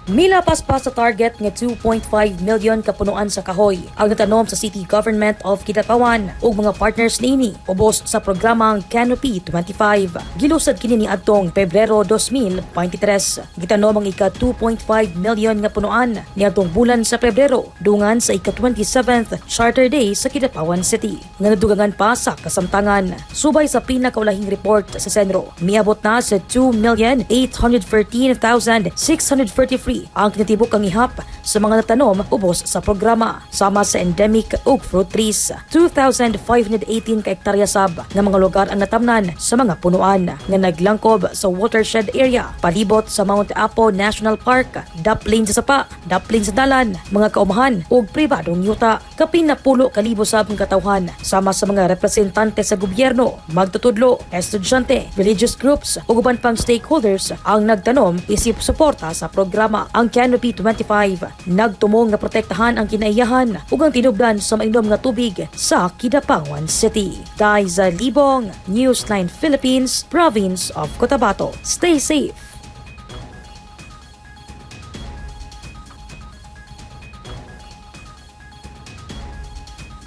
Milapas pa sa target nga 2.5 million kapunuan sa kahoy ang natanom sa City Government of Kidapawan ug mga partners niini ubos sa programang Canopy 25. Gilusad kini niadtong Pebrero 2023. Gitanom ang ika 2.5 million nga punuan niadtong bulan sa Pebrero dungan sa ika 27th Charter Day sa Kidapawan City, nga nadugangan pa sa kasamtangan. Subay sa pinakaulahing report sa CENRO, miabot na sa 2,813,643 ang kinatibuk ang ihap sa mga natanom ubos sa programa, sama sa endemic ug fruit trees. 2,518 ka hektarya sab nga mga lugar ang natamnan sa mga punuan nga naglangkob sa watershed area palibot sa Mount Apo National Park, daplin sa sapa, daplin sa dalan, mga kaumahan ug pribadong yuta. Kapin na 10,000 sab ang katawhan sama sa mga representante sa gobyerno, magtutudlo, estudyante, religious groups ug uban pang stakeholders ang nagtanom isip suporta sa programa. Ang Canopy 25 nagtumong nga protektahan ang kinaiyahan ug ang tinubdan sa mainom nga tubig sa Kidapawan City. Daiza Libong, Newsline Philippines, Province of Cotabato. Stay safe.